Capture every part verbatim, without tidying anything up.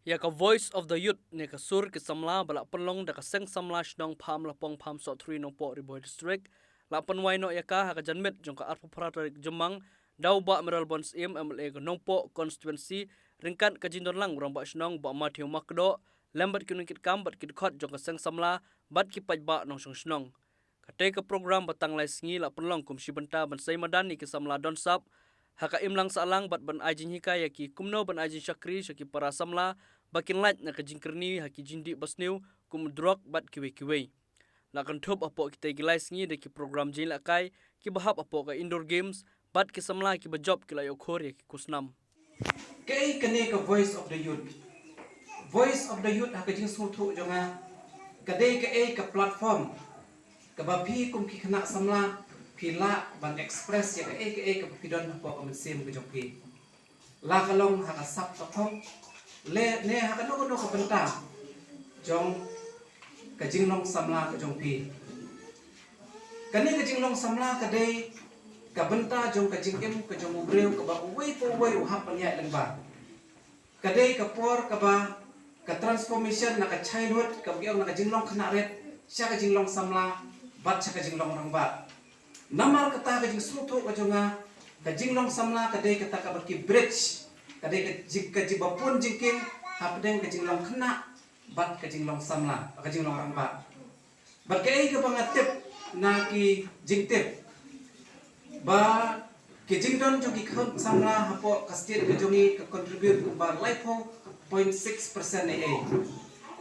Ïa ka Voice of the Youth ne ka sur ki samla ba la pynlong da ka Seng Samla Shnong Pham Lapong Pham Sohthri Nongpoh Ri Bhoi District, la pynwai noh ïa ka ha ka janmiet jong ka arphew phra tarik Jymmang da u Bah Mayralborn Syiem, M L A ka Nongpoh Constituency, ryngkat ka jingdon lang u Rangbah Shnong Bah Mathew Makdoh, lem bad ki nongkitkam bad ki dkhot jong ka Seng Samla bad ki paidbah nongshong shnong. Katei ka program ba tang lai sngi la pynlong kum shi bynta ban sei madan ïa ki samla don sap ha ka imlang sahlang bad ban ai jinghikai ïa ki kumno ban ai jingshakri sha ki para samla ba kin lait na ka jingkyrni ha ki jingdih basniew kum drok bad kiwei kiwei. La kynthup hapoh kitei ki lai sngi da ki program jingïalehkai kiba hap hapoh ka Indoor Games bad ki samla kiba jop ki la ïoh khur ïa ki khusnam. Kaei kane ka Voice of the Youth? Voice of the Youth ha ka jingsngewthuh jong nga ka dei kaei ka platform kaba phi kum ki khynnah samla phi lah ban express ïa kaei kaei kaba phi don hapoh ka mynsiem ka jong phi. La ka long ha ka sap ka thong le ne ha kano kano ka bynta jong ka jinglong samla ka jong phi. Kane ka jinglong samla ka dei ka bynta jong ka jingim ka jong u briew kaba uwei pa uwei u hap ban ïaid lyngba. Ka dei ka por kaba ka transformation na ka childhood, kaba ki ong na ka jinglong khynnah rit sha ka jinglong samla bad sha ka jinglong rangbah. Namar kata ka jingsngewthuh ka jong nga, ka jinglong samla ka dei kata kaba ki bridge, ka dei ka jing, ka jingba pun jingkieng hapdeng ka jinglong khynnah bad ka jinglong samla, ka jinglong rangbah. Bad kaei kaba nga tip na ki jingtip ba ki jingdon jong ki khun samla hapoh ka state ka jong ngi ka contribute kumba laiphew point six percent ei ei.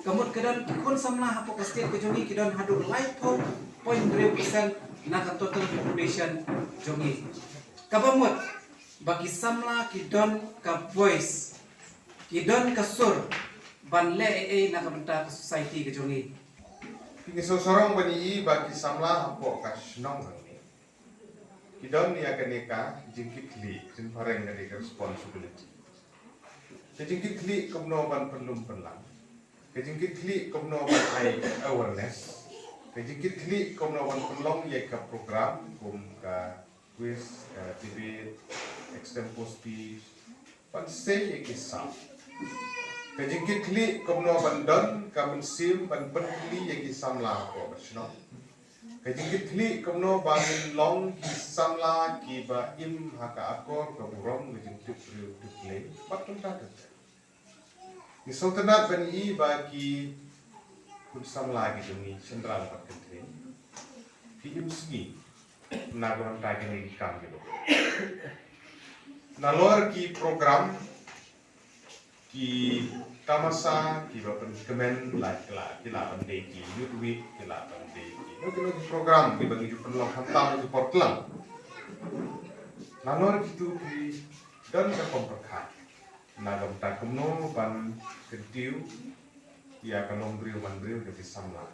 Ka mut ka don ki khun samla hapoh ka state ka jong ngi ki don haduh laiphew point hynriew percent na ka total population jong ngi. Kaba mut ba ki samla ki don ka voice, ki don ka sur ban leh ei ei na ka bynta ka society ka jong ngi. Ngi sngewsarong ban ïohi ba ki samla hapoh ka shnong hangne ki don ïa kane ka jingkitkhlieh, jingphareng ka dei ka responsibility. Ka jingkitkhlieh kumno ban pynlum pynlang, ka jingkitkhlieh kumno ban ai awareness, ka jingkitkhlieh kumno ban pynlong ïa ka program kum ka quiz, ka debate, extempore speech, ban sei ïa ki sap. Ka jingkitkhlieh kumno ban don ka mynsiem ban pynkylli ïa ki samla hapoh ka shnong. Ka jingkitkhlieh kumno ban long ki samla kiba im ha ka akor ka burom, ka jingtip briew tip Blei bad kumta ter ter. Ngi sngewtynnat ban ïohi ba ki khun samla ki jong ngi shynrang bad kynthei ki im sngi na ka bynta kine ki kam kiba bun. Nalor ki program, ki tamasa kiba pynkmen, la ki la, ki la ban dei ki Youth Week, ki la ban dei ki, no, kino ki program kiba ngi ju pynlong khamtam ki por tlang. Nalor kitu ki don ka kam pyrkhat na ka bynta kumno ban kyntiew ïa ka longbriew manbriew da ki samla.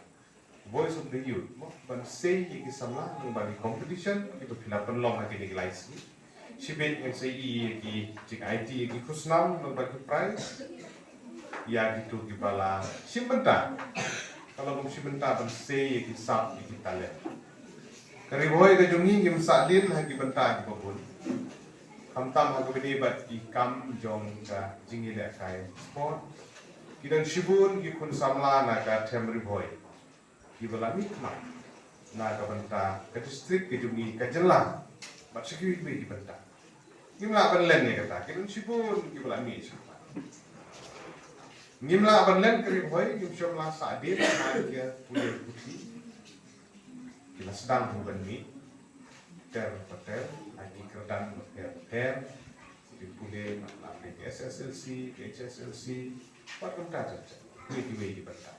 Voice of the Youth, mo, ban sei ïa ki samla lyngba ki competition kiba phi la pynlong ha kine ki lai sngi. Shibit ngan sei ïa ki jingaiti ïa ki khusnam lyngba ki prize. Ïa kitu kiba la shim bynta, ka la bym shim bynta ban sei ïa ki sap ïa ki talent. Ka Ri Bhoi ka jong ngi ngim sahdien ha ki bynta kiba bun. Khamtam ha kaba ïadei bad ki kam jong ka jingïalehkai sport, ki don shibun ki khun samla na ka them Ri Bhoi kiba la mih khmat na ka bynta ka district ka jong ngi, ka jylla bad sha kiwei kiwei ki bynta. Ngim lah ban len ïa kata, ki don shibun kiba la mih sha khmat. Ngim lah ban len ka Ri Bhoi, ngim shym la sahdien ha ki pule puthi. Ki la sdang ruh ban mih ter pa ter ha ki kyrdan bapher bapher. Ki pule, la pule ki S S L C, ki H S L C, bad kumta ter ter, kiwei kiwei ki bynta.